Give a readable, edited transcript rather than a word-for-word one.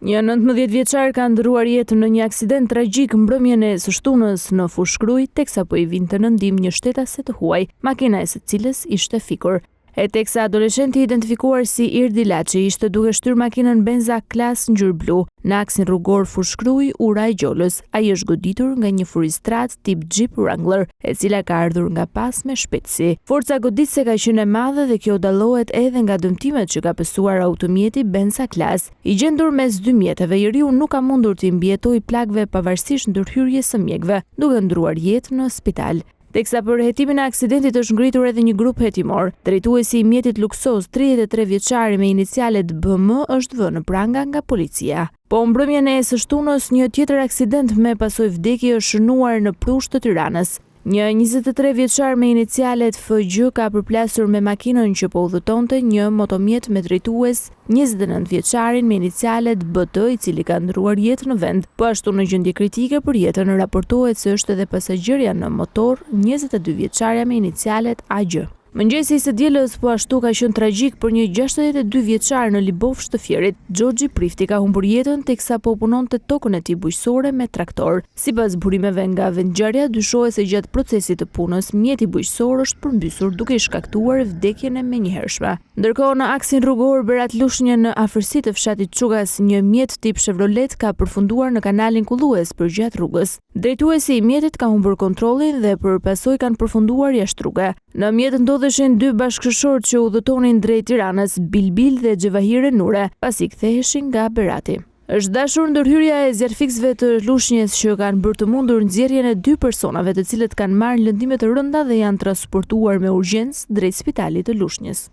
Një 19 vjeçar ka ndërruar jetë në një aksident tragjik mbrëmjen e së shtunës në Fushë-Krujë, teksa po i vinte në ndihmë një shtetase të huaj, makina e së cilës ishte fikur. E teksa adoleshenti i identifikuar si Irdi Laçi ishte duke shtyrë makinën Benz A Class ngjyrë blu në aksin rrugor Fushë-Krujë, Ura e Gjolës, ai është goditur nga një fuoristradë tip Jeep Wrangler, e cila ka ardhur nga pas me shpejtësi. Forca goditëse ka qenë e madhe dhe kjo dallohet edhe nga dëmtimet që ka pësuar automjeti Benz A Class. I gjendur mes dy mjeteve, i riu nuk ka mundur t'i mbijetojë plagëve pavarësisht ndërhyrjes së mjekëve, duke ndërruar jetë në spital. Teksa për hetimin e aksidentit është ngritur edhe një grup hetimor. Drejtuesi i mjetit luksoz, 33 vjeçari me inicialet BM është vënë në pranga nga policia. Po mbrëmjen e së shtunës, një tjetër aksident me pasojë vdekje është shënuar në Prush të Tiranës. Një 23 vjeçar me inicialet FG ka përplasur me makinën që po udhëtonte një motomjet me drejtues 29 vjeçarin me inicialet BT i cili ka ndërruar jetë në vend. Po ashtu në gjendje kritike për jetën raportohet se është edhe pasagjerja në motor 22 vjeçarja me inicialet AG. Mëngjesi i së dielës po ashtu ka qenë tragjik për një 62 vjeçar në Libofsh të Fierit. Xhoxhi Prifti ka humbur jetën teksa po punonte tokën e tij bujqësore me traktor. Sipas burimeve nga vendngjarja, dyshohet se gjatë procesit të punës, mjeti bujqësor është përmbysur duke i shkaktuar vdekjen e menjëhershme. Ndërkohë në aksin rrugor Berat-Lushnjë në afërsi të fshatit Çugas, një mjet tip Chevrolet ka përfunduar në kanalin kullues përgjatë rrugës. Drejtuesi i mjetit ka humbur kontrollin dhe për pasojë kanë përfunduar jashtë rruge. Në mjet ndodheshin dy bashkëshortë që udhëtonin drejt Tiranës, Bilbil dhe Xhevahire Nure, pasi ktheheshin nga Berati. Është dashur ndërhyrja e zjarrfikësve të Lushnjes që kanë bërë të mundur nxjerrjen e dy personave të cilët kanë marrë lëndime të rënda dhe janë transportuar me urgjencë drejt spitalit të Lushnjes.